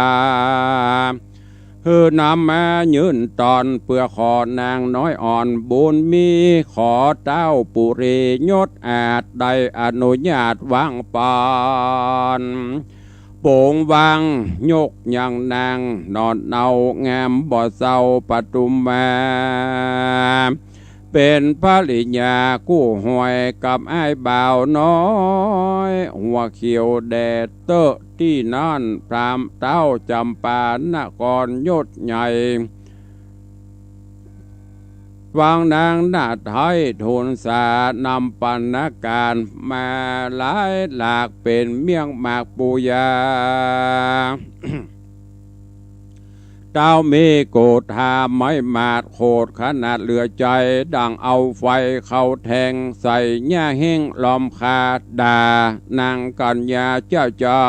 หื้อนำมายื่นตอน เปื้อขอนางน้อยอ่อนบุญมี ขอเต้าปุรียศอาจ ได้อนุญาตวางปาน โป๋งวางยกยังนางหน่อเนางามบ่เศร้าปทุมมา เป๋นภริยากู้ห้อยกับอ้ายบ่าวน้อย หัวเขียวแด่เต๊อะตี้นั้น พราหมณ์เต้าจำปานครยศใหญ่ ฟังนางนาฏไทยทูลสานำปัณณการมาหลายหลาก เป๋นเมี่ยงหมากปูยา เต้ามีโกธาไม้มาดโขดขนาดเหลือใจ๋ ดั่งเอาไฟเข้าแทง ใส่หญ้าแห้งล้อมคา ด่านางกัญญาเจ้าใจ๋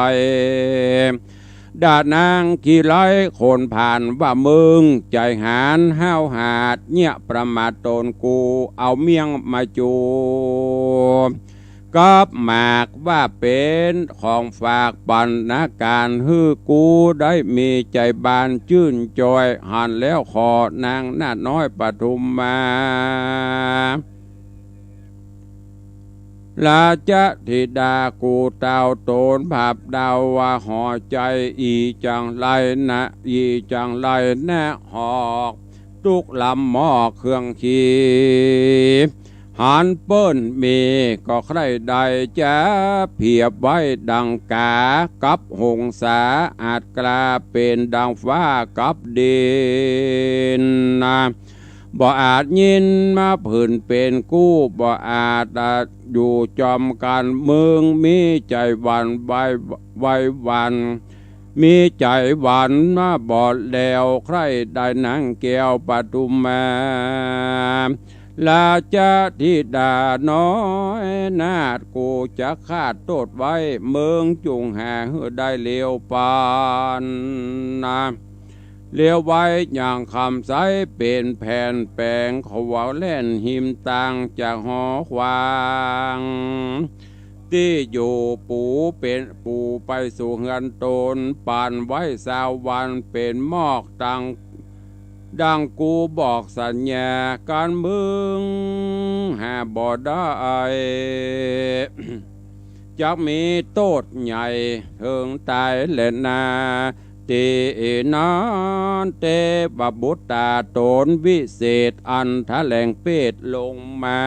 ด่านางขี้ไร้คนผ่านว่า มึงใจ๋หาญห้าวหาญ เยียะประมาทต๋นกู เอาเมี่ยงมาจู กับหมากว่าเป๋นของฝากปัณณการ หื้อกูได้มีใจ๋บานจื้นจอย หันแล้วขอนางนาฏน้อยปทุมมา ราชธิดากูเต้าต๋นผาบดาวว่า หอใจ๋อี่จังไรนะ อี่จังไรนะ หอกตุ๊กลำหม้อเครื่องขี หันเปิ้นมีก็ใคร่ได้จะเผียบไว้ดังกา กับหงสาอาจกล้าเป๋นดังฟ้ากับดินนะ บ่อาจยินมาผืนเป๋นกู้ บ่อาจอยู่จอมกั๋น มึงมีใจ๋หวั่นไหว ไหวหวั่น มีใจ๋หวั่นมาบ่แล้ว ใคร่ได้นางแก้วปทุมมา ราชธิดาน้อยนาถ กูจักฆาตโต้ษไว้ มึงจุ่งหาหื้อได้เร็วปันนา เร็วไว้อย่างคำใส เป๋นแผนแป๋ง เขาว่าแล่นหิมตางจากหอขวาง ตี้อยู่ ปู่เป๋น ปู่ไปสู่เฮือนตน ปันไว้ซาววัน เป๋นมอกตัง ดังกูบอกสัญญา กั๋นมึงหาบ่ได้ จักมีโต้ษใหญ่เถิงต๋ายแลนา ตี้นั้นเตวบุตรต๋าต๋นวิเศษ อันทะแหลงเปตลงมา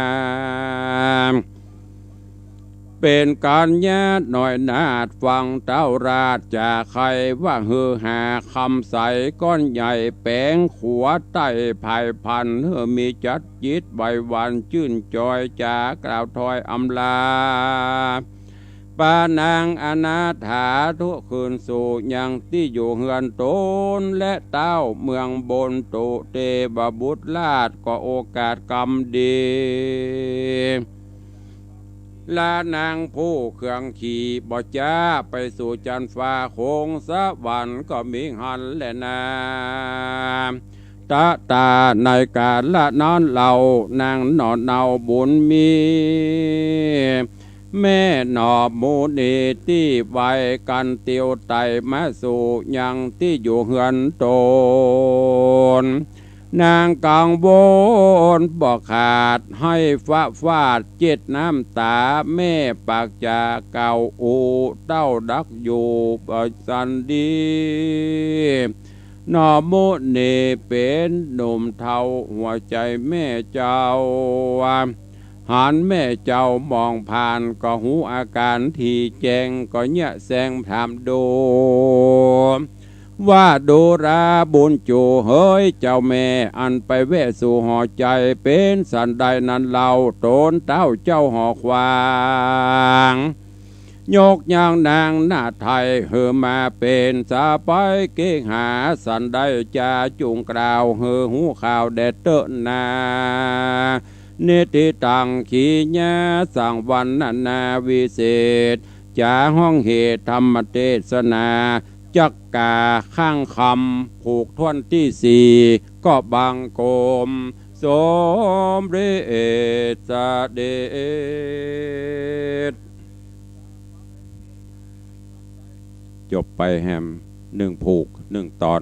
เป๋นกัญญาน้อยนาถ ฟังเต้าราชจาใค่ ว่าหื้อหาคำใสก้อนใหญ่ แป๋งขัวไต้ผายพัน หื้อมีจัดจิตไหวหวั่นจื้นจอย จากล่าวถ้อยอำลา ปานางอนาถาทุคืนสู่ยังตี้อยู่เฮือนตน และเต้าเมืองบน ตุเตวบุตรราชก็โอกาสกำดี ลานางผู้เครื่องขี่บ่จ๊า ไปสู่จันฟ้าคงสวรรค์ก็มีหั้นแลนา ตะตาในกาละนั้นเล่า นางหน่อเนาบุญมี แม่หน่อมุนีตี้ไหวกั๋นเตียวไต่มาสู่ยังตี้อยู่เฮือนตน นางกังวลบ่ขาด ไห้ฟ้าฟาดเจ็ดน้ำต๋า แม่ปากจ๋าเก่าอู้ เต้าดักอยู่บ่สันดี หน่อมุนีเป๋นหนุ่มเฒ่า หัวใจ๋แม่เจ้า หันแม่เจ้ามองผ่าน ก็ฮู้อาก๋านตี้แจ้ง ก็เยียะแซงถามดู ว่าดูราบุญจู๋ เฮยเจ้าแม่ อันไปแวะสู่หอใจ๋ เป๋นสันใดนั้นเล่า ตนเต้าเจ้าหอขวาง ยกยังนางนาถไทย หื้อมาเป๋นสะใภ้เกหา สันใดจาจุ่งกล่าว หื้อฮู้ข่าวแด่เต๊อะนา นิติตังขีญาสังวรรณนาวิเศษ จ๋าฮ้องเหตุธรรมเตสนา จักก๋าข้างคำ ผูกถ้วนตี้สี่ ก็บังคมสมเร็จเสด็จ จบไปแหมหนึ่งผูกหนึ่งต๋อน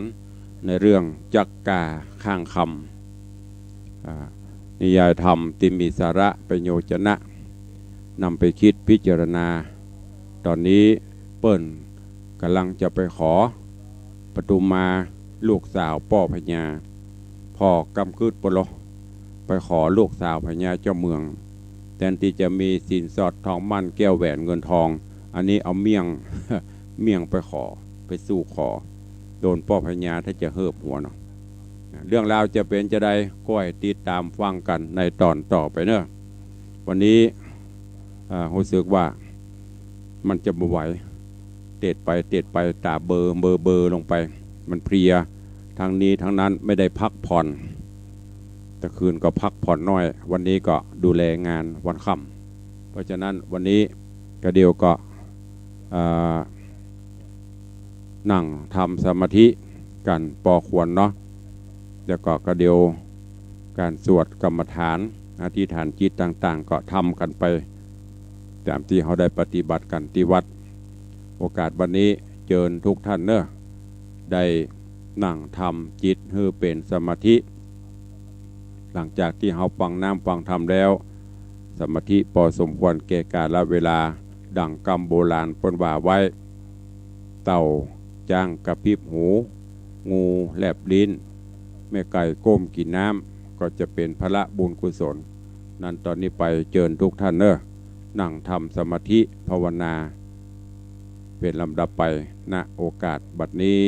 ในเรื่องจักก๋าข้างคำ อ่า นิยายธรรมตี้มีสาระประโยชนะ นำไปกึ๊ดพิจารณา ต๋อนนี้เปิ้นก่ำลังจะไปขอ ปทุมมาลูกสาวป้อพญา ผ่อกำกึ๊ดปะโล ไปขอลูกสาวพญาเจ้าเมือง แตนตี้จะมีสินสอดทองหมั้นแก้วแหวนเงินทอง อันนี้เอาเมี่ยง เมี่ยงไปขอ ไปสู่ขอ โดนป้อพญาถ้าจะเหิบหัวเนาะ เรื่องราวจะเป๋นจาใด ก็ให้ติดต๋ามฟังกั๋นในต๋อนต่อไปเนาะ วันนี้ อ่า ฮู้สึกว่ามันจะบ่ไหว เตดไปเตดไป ต๋าเบลอเบลอเบลอลงไป มันเพลีย ทั้งนี้ทั้งนั้นไม่ได้พักผ่อน ตะคืนก็พักผ่อนน้อย วันนี้ก็ดูแลงานวันค่ำ เพราะฉะนั้นวันนี้กระเดี่ยวก็ อ่า นั่งทำสมาธิกั๋นปอควรเนาะ แล้วก็กระเดี่ยวก๋านสวดกรรมฐาน อธิษฐานจิตต่างๆ ก็ทำกั๋นไป ต๋ามตี้เฮาได้ปฏิบัติกั๋นตี้วัด โอกาสวันนี้เจิญทุกท่านเนาะ ได้นั่งทำจิตหื้อเป๋นสมาธิ หลังจากตี้เฮาฟังน้ำฟังธรรมแล้ว สมาธิปอสมควรแก่กาลเวลา ดั่งกำโบราณเปิ้นว่าไว้ เต่าจ๊างกระพริบหู งูแลบลิ้น แม่ไก่ก้มกิ๋นน้ำ ก็จะเป๋นผละบุญกุศล นั้นต๋อนนี้ไปเจิญทุกท่านเนาะ นั่งทำสมาธิภาวนา เป๋นลำดับไป ณ โอกาสบัดนี้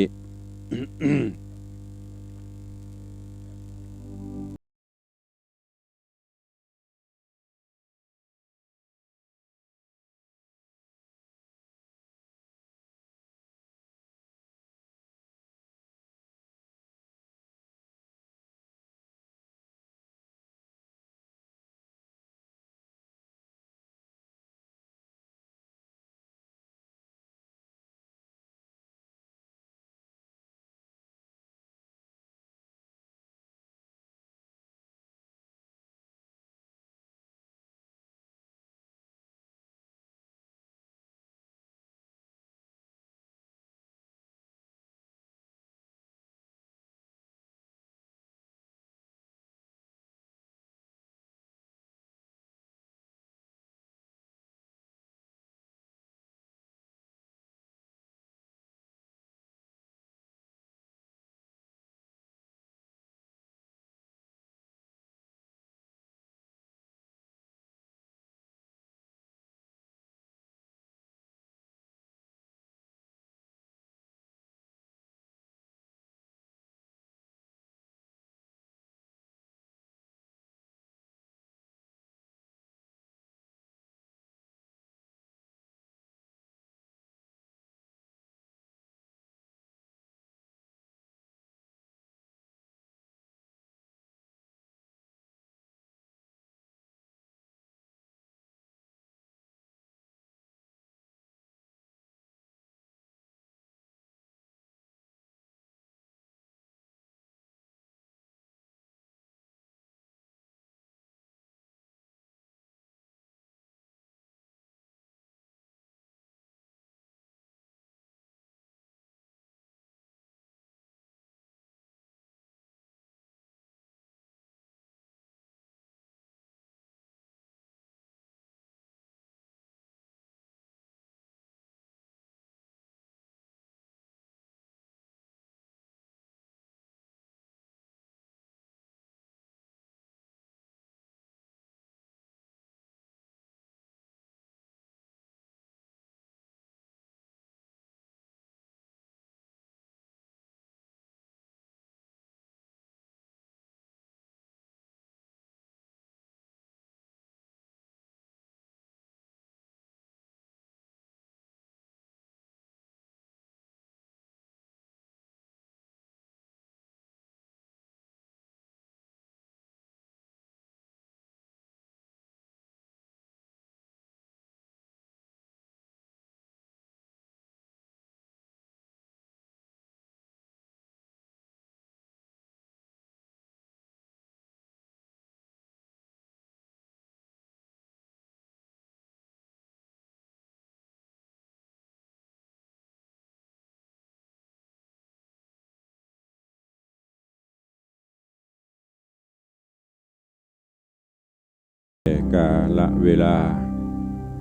กาลเวลา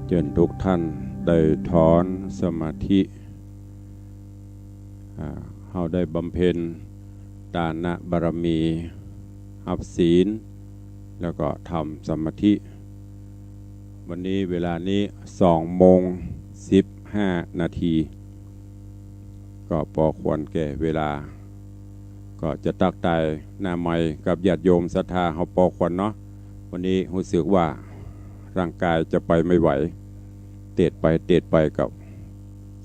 เจิญทุกท่านได้ถอนสมาธิ อ่า เฮาได้บำเพ็ญตานบารมี ฮับศีล แล้วก็ทำสมาธิ วันนี้เวลานี้สองโมงสิบห้านาที ก็ปอควรแก่เวลา ก็จะตักตายหน้าไมค์กับญาติโยมศรัทธาเฮาปอควรเนาะ วันนี้ฮู้สึกว่าร่างกายจะไปไม่ไหว เตดไปเตดไปกับ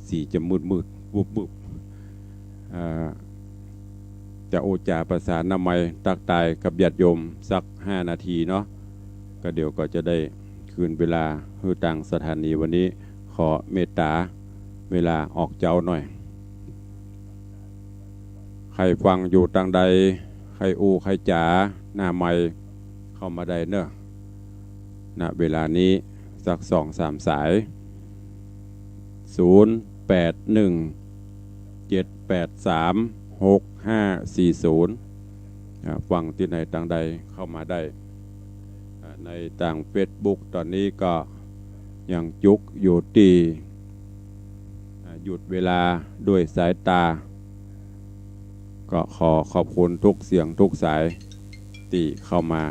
สีจะมืดๆ วึบๆ อ่า จะอู้จ๋าประสานหน้าไมค์ตักตายกับญาติโยมสักห้านาทีเนาะ ก็เดี๋ยวก็จะได้คืนเวลาหื้อตางสถานี วันนี้ขอเมตตาเวลาออกเจ๊าหน่อย ใผฟังอยู่ตางใด ใผอู้ใผจ๋าหน้าไมค์เข้ามาได้เนาะ ณ เวลานี้สักสองสามสาย ศูนย์แปดหนึ่ง เจ็ดแปดสาม หกห้าสี่ศูนย์ อ่า ฟังตี้ไหนตางใดเข้ามาได้ อ่า ในตางเฟซบุ๊กตอนนี้ก็ยังจุกอยู่ตี้ อ่า หยุดเวลาด้วยสายตา ก็ขอขอบคุณทุกเสียงทุกสายตี้เข้ามา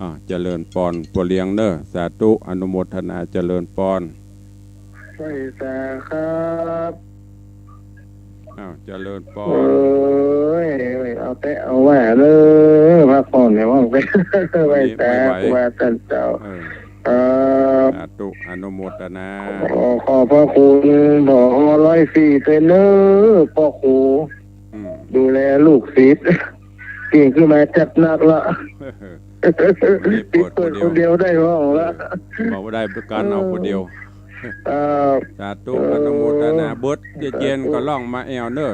อ่า เจริญปอนปอเลี้ยงเนอะ สาธุ อนุโมทนาเจริญปอน ไหว้สาครับ อ้าว เจริญปอน เอ้ย เอาแต่เอาว่าเด้อ พักผ่อนเนี่ยว่าไป ไหว้สา ไม่ไหว ครูบาอาจารย์เจ้า เออ ครับ สาธุ อนุโมทนา ขอขอบพระคุณผอ.ร้อยสี่ เทรนเนอร์ พ่อครู อืม ดูแลลูกศิษย์ เก่งขึ้นมาจัดหนักละ วันนี้ ปิด เปิด เปิด คนเดียว คนเดียวได้ห้องละ เออ บอกว่าได้การเอาคนเดียว ครับ สาธุ เออ อนุโมทนา เบิดเย็นๆ ก็ล่องมาแอ่วเนอะ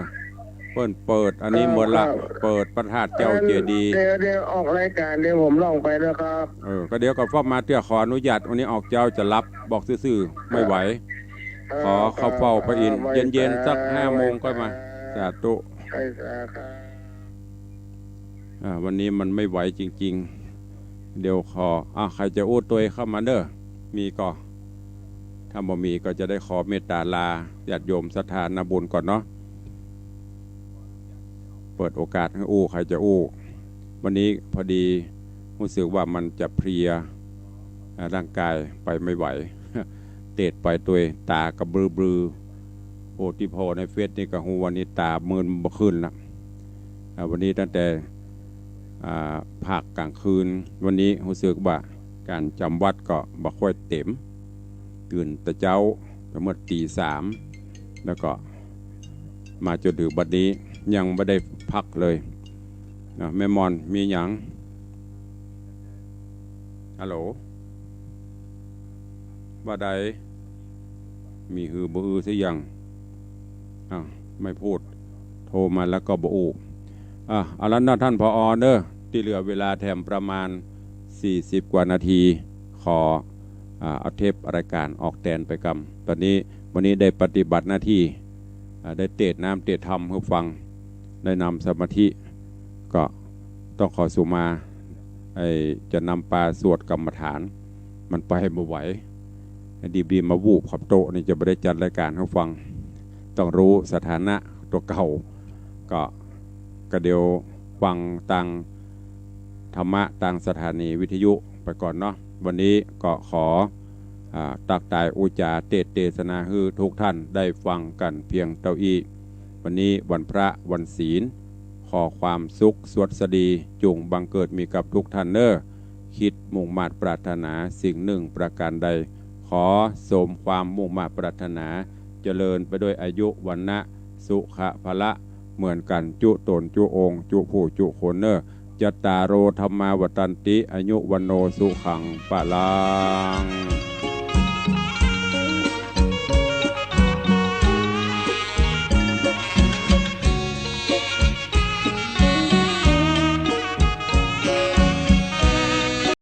เปิ้นเปิดอันนี้หมดละ ครับ เปิดพระธาตุเจ้าเจดีย์ เดี๋ยว เดี๋ยวออกรายการเดี๋ยวผมล่องไปนะครับ เออ ก็เดี๋ยวก็ฟ้อมาเตื้อ ขออนุญาต วันนี้ออกเจ๊าจะหลับ บอกซื่อๆ ไม่ไหว ครับ ขอเข้าเฝ้าพระอินทร์ ครับ เย็นๆ สักห้าโมงค่อยมา ไหว้สา สาธุ ไหว้สาครับ อ่า วันนี้มันไม่ไหวจริงๆ เดี๋ยวขอ อ่ะ ใครจะอู้ตวยเข้ามาเนอะ มีก็ ถ้าบ่มีก็จะได้ขอเมตตาลาญาติโยมศรัทธานาบุญก่อนเนาะ เปิดโอกาสหื้ออู้ ใครจะอู้ วันนี้พอดีฮู้สึกว่ามันจะเพลีย อ่า ร่างกายไปไม่ไหว เตดไปตวย ตากระบลือๆ โอ้ ตี้ผ่อในเฟซนี่ก็ฮู้ว่านี่ตามืนบ่ขึ้นละ อ่า วันนี้ตั้งแต่ อ่า พักกลางคืน วันนี้ฮู้สึกว่าก๋านจ๋ำวัดก็บ่ค่อยเต๋ม ตื่นแต่เจ๊า แต่เมื่อตีสาม แล้วก็มาจ๋นถึงบัดนี้ยังบ่ได้พักเลย นะ แม่มอน มีหยัง ฮัลโหล ว่าใด มีหือบ่อือซะยัง อ้าว ไม่พูด โทรมาแล้วก็บ่อู้ อ่ะ เอาละเนาะท่าน ผอ. เนอะ ตี้เหลือเวลาแถมประมาณสี่สิบกว่านาที ขอ อ่า เอาเทปรายการออกแตนไปกำ ตอนนี้ วันนี้ได้ปฏิบัติหน้าที่ อ่า ได้เตสน์น้ำเตสน์ธรรมหื้อฟัง ได้นำสมาธิ ก็ต้องขอสุมา ไอ้ จะนำปาสวดกรรมฐาน มันไปบ่ไหว ดีๆ มาวูบขับโต๊ะนี่จะบ่ได้จัดรายการหื้อฟัง ต้องฮู้สถานะตั๋วเก่า ก็ ก็เดี๋ยวฟังตางธรรมะตางสถานีวิทยุไปก่อนเนาะ วันนี้ก็ขอ อ่า ตักตายอู้จ๋าเตสน์เตสนาหื้อทุกท่านได้ฟังกั๋นเพียงเต้าอี้ วันนี้วันพระวันศีล ขอความสุขสวัสดีจุ่งบังเกิดมีกับทุกท่านเน่อ คิดมุ่งมาดปรารถนาสิ่งหนึ่งประการใด ขอสมความมุ่งมาดปรารถนา เจริญไปด้วยอายุวรรณะสุขะพละ เหมือนกั๋นจุต๋นจุองค์จุผู้จุคนเน่อ จัตตาโร ธัมมา วัฑฒันติ อายุ วัณโณ สุขัง พลัง